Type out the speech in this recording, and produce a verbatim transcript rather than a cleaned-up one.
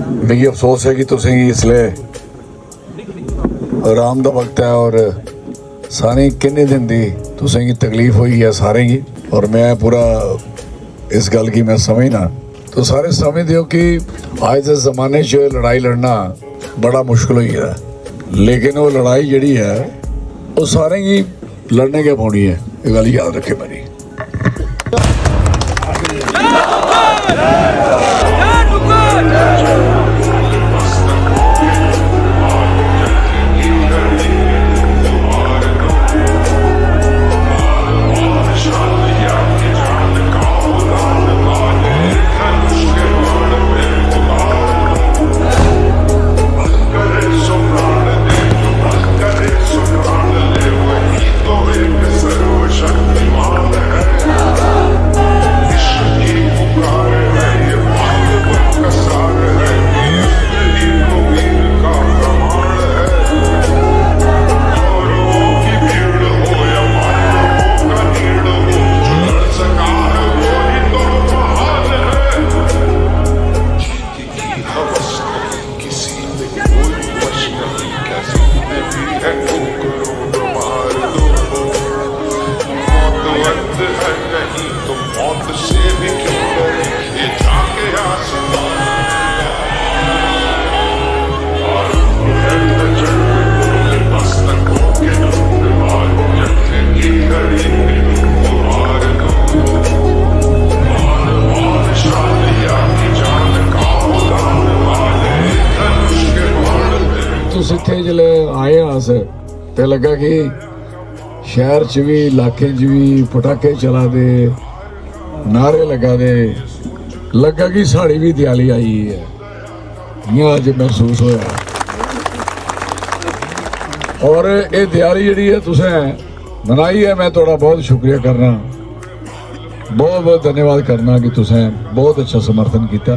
मिगी अफसोस ऐ कि तुसेंगी इसलै आराम दा वक्त ऐ और सारें गी किन्ने दिन दी तुसेंगी तकलीफ होई ऐ सारें गी, और मैं पूरा इस गल्ल गी मैं समझना। तो सारे समझदे हो कि अज्ज दे जमाने च लड़ाई लड़ना बड़ा मुश्किल होई गेदा ऐ, लेकिन ओह् लड़ाई जेह्ड़ी ऐ ओह् सारें गी लड़ने गै पौनी ऐ। एह् गल्ल याद रक्खे मेरी। तुस इत्थै जिसलै आए आं अस, ते लग्गा कि शैह्र च बी, इलाकें च बी पटाके चला दे, नारे लग्गा दे, लग्गा कि साढ़ी बी देआली आई गेई ऐ, इ'यां अज्ज मसूस होआ। और एह् देआली जेह्ड़ी ऐ तुसें मनाई ऐ, मैं थुआढ़ा बहुत शुक्रिया करना। बहुत बहुत धन्यवाद करना कि तुसें बहुत अच्छा समर्थन कीता।